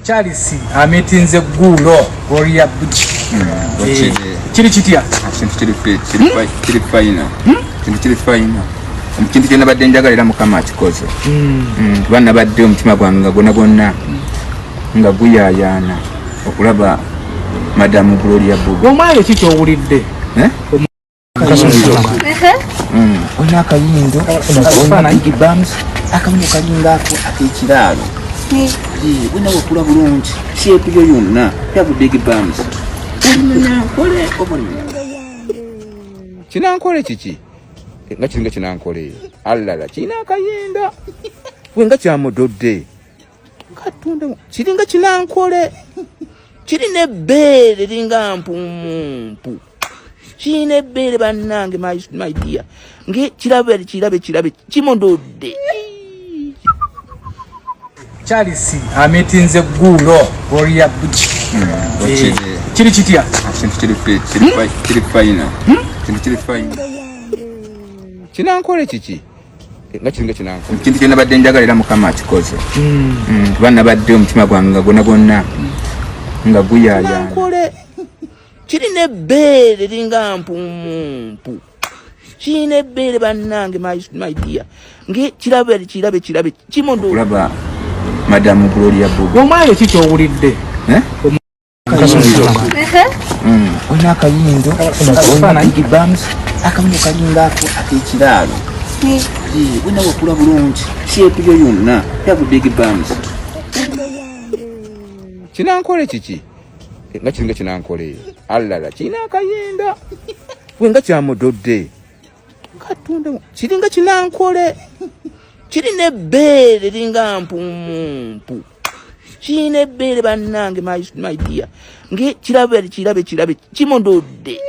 Charles ametinze guulo Gloria Buchi. Eh, kiri kitya? Kintu kiri kiri fayina. Kintu kiri fayina. Ekintu kye nabadde njagala era Mukama akikoze. Kuba nabadde omutima gwange nga gwonna gwonna nga guyaayaana okulaba Madamu Gloria Bugo. Omwana ki ky'owulidde? Eh? Olina akayindo, olina big bums, akayindo kalinga ako ak'ekiraalo. Wena wekula bulungi, shape yo yonna, you have big bums. Oli munyankole oba oli munyankole? Kinankole kiki? Nga kiringa kinankole. Alala kirina akayinda. We nga kyamudodde. Katonda kiringa kinankole. Kirina ebbeere linga mpumumpu. Kirina ebbeere bannange, my dear. Nge kirabe kirabe kirabe kimudodde. Charles ametinze guulo Gloria Buchi. Kiri kitya? Kintu kiri kiri fayina. Kintu kiri fayina. Kinankole kiki? Nga kiringa kinankole. Kintu kye nabadde njagala era Mukama akikoze. Kuba nabadde omutima gwange nga gwonna gwonna nga guyaayaana. Kinankole kirina ebbeere linga mpumumpu. Kirina ebbeere bannange, my dear. Nge kirabe kirabe kirabe kimudodde. Okulaba Madamu Gloria Bugo. Omwana ki ky'owulidde? Eh? Olina akayindo, olina big bums, akayindo kalinga ako ak'ekiraalo. Wena wekula bulungi, shape yo yonna, you have big bums. Kinankole kiki? Nga kiringa kinankole. Alala kirina akayinda. We nga kyamudodde. Katonda kiringa kinankole. Kirina ebbeere linga mpumumpu. Kirina ebbeere bannange, my dear. Nge kirabe kirabe kirabe kimudodde.